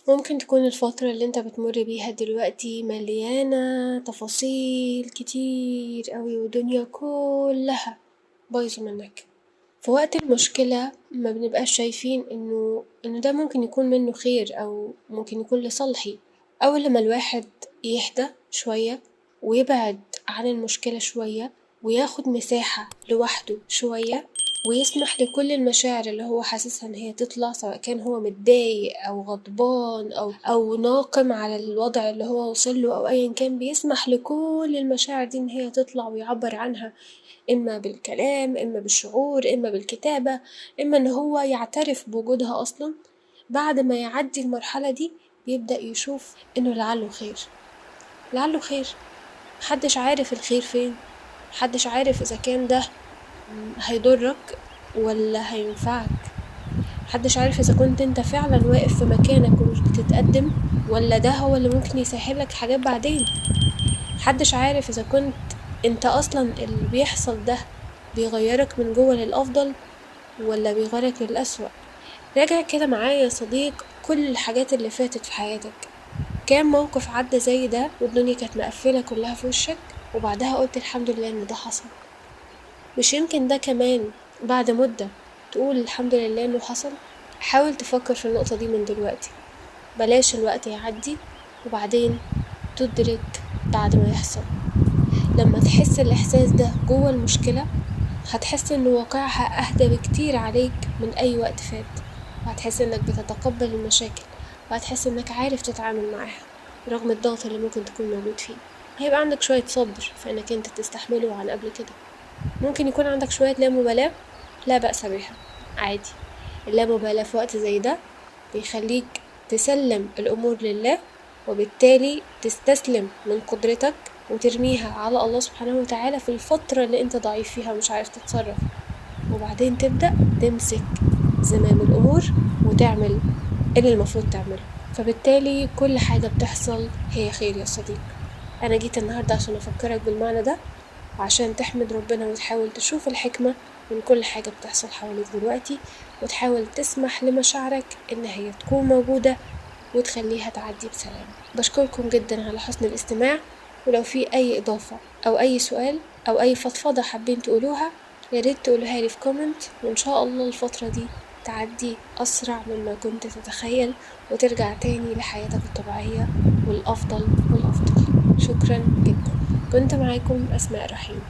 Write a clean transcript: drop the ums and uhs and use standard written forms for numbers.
ممكن تكون الفترة اللي انت بتمر بيها دلوقتي مليانة تفاصيل كتير قوي والدنيا كلها بايظة منك. في وقت المشكلة ما بنبقاش شايفين إنه ده ممكن يكون منه خير أو ممكن يكون لصالحي. أول لما الواحد يهدى شوية ويبعد عن المشكلة شوية وياخد مساحة لوحده شوية ويسمح لكل المشاعر اللي هو حاسسها إن هي تطلع، سواء كان هو متضايق أو غضبان أو ناقم على الوضع اللي هو وصل له أو أيا كان، بيسمح لكل المشاعر دي إن هي تطلع ويعبر عنها، إما بالكلام إما بالشعور إما بالكتابة إما إن هو يعترف بوجودها أصلا. بعد ما يعدي المرحلة دي بيبدأ يشوف إنه لعله خير، لعله خير. محدش عارف الخير فين، محدش عارف إذا كان ده هيضرك ولا هينفعك، محدش عارف إذا كنت أنت فعلا واقف في مكانك ومش بتتقدم ولا ده هو اللي ممكن يسهلك حاجات بعدين، محدش عارف إذا كنت أنت أصلا اللي بيحصل ده بيغيرك من جوه للأفضل ولا بيغيرك للأسوأ. راجع كده معايا يا صديق كل الحاجات اللي فاتت في حياتك، كام موقف عدى زي ده والدنيا كانت مقفلة كلها في وشك وبعدها قلت الحمد لله إن ده حصل. مش يمكن ده كمان بعد مدة تقول الحمد لله إنه حصل؟ حاول تفكر في النقطة دي من دلوقتي، بلاش الوقت يعدي وبعدين تدرك بعد ما يحصل. لما تحس الإحساس ده جوه المشكلة هتحس إن واقعها أهدى بكتير عليك من أي وقت فات، وهتحس إنك بتتقبل المشاكل وهتحس إنك عارف تتعامل معاها رغم الضغط اللي ممكن تكون موجود فيه. هيبقى عندك شوية صبر في إنك أنت تستحمله عن قبل كده، ممكن يكون عندك شوية لا مبالاة، لا بأس بها، عادي. اللامبالاة في وقت زي ده بيخليك تسلم الأمور لله، وبالتالي تستسلم من قدرتك وترميها على الله سبحانه وتعالى في الفترة اللي انت ضعيف فيها ومش عارف تتصرف، وبعدين تبدأ تمسك زمام الأمور وتعمل اللي المفروض تعمله. فبالتالي كل حاجة بتحصل هي خير يا صديق. أنا جيت النهاردة عشان أفكرك بالمعنى ده، وعشان تحمد ربنا وتحاول تشوف الحكمة من كل حاجة بتحصل حواليك دلوقتي، وتحاول تسمح لمشاعرك إن هي تكون موجودة وتخليها تعدي بسلام. بشكركم جدا على حسن الاستماع، ولو في أي إضافة أو أي سؤال أو أي فضفضة حابين تقولوها يا ريت تقولوها لي في comment، وإن شاء الله الفترة دي تعدي أسرع مما كنت تتخيل وترجع تاني لحياتك الطبيعية والأفضل والأفضل. شكرا جدا. كنت معاكم أسماء رحيم.